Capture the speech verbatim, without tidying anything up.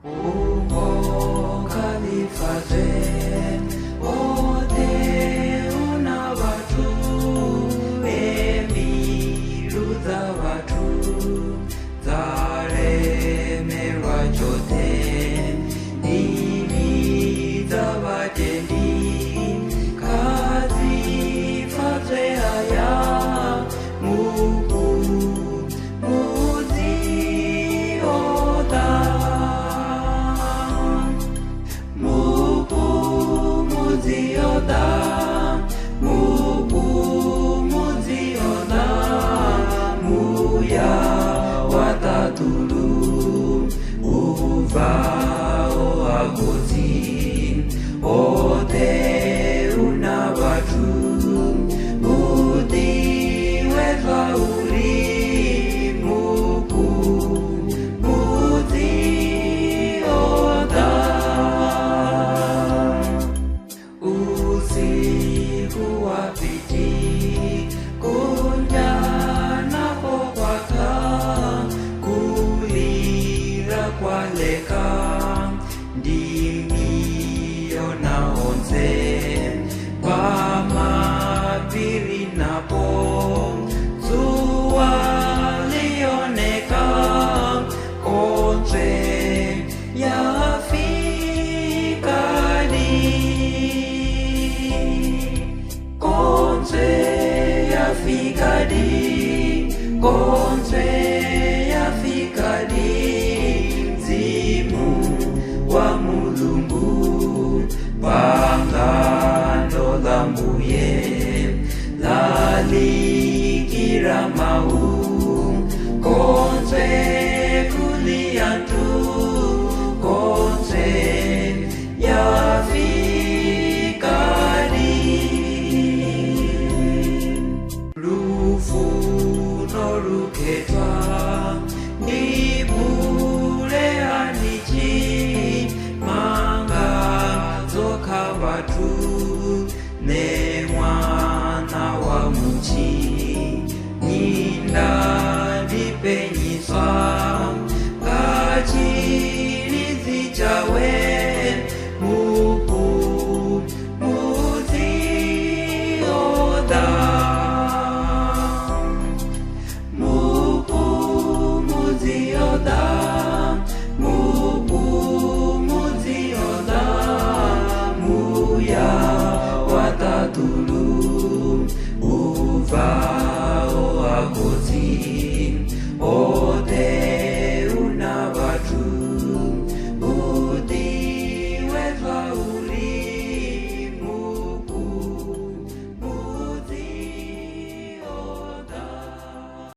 Umo kalifaze, ote una ŵathu, emiru za ŵathu, zalemerwa jose, ndimi za ŵatendi, kazifaze aya, muku, muzi oda. Muku, muzi oda, muku, muzi oda, muya watatulu, uva o agozi, ote una ŵathu, muti wezwa uri muku, muzi oda. Usiku wapiti, kunjana ko kwaka, kulira kwaleka, ndimi yona onse, pa mapiri napo, zuwa lioneka, konse yafikadi, konse yafikadi, konse yafikadi, Mzimu wa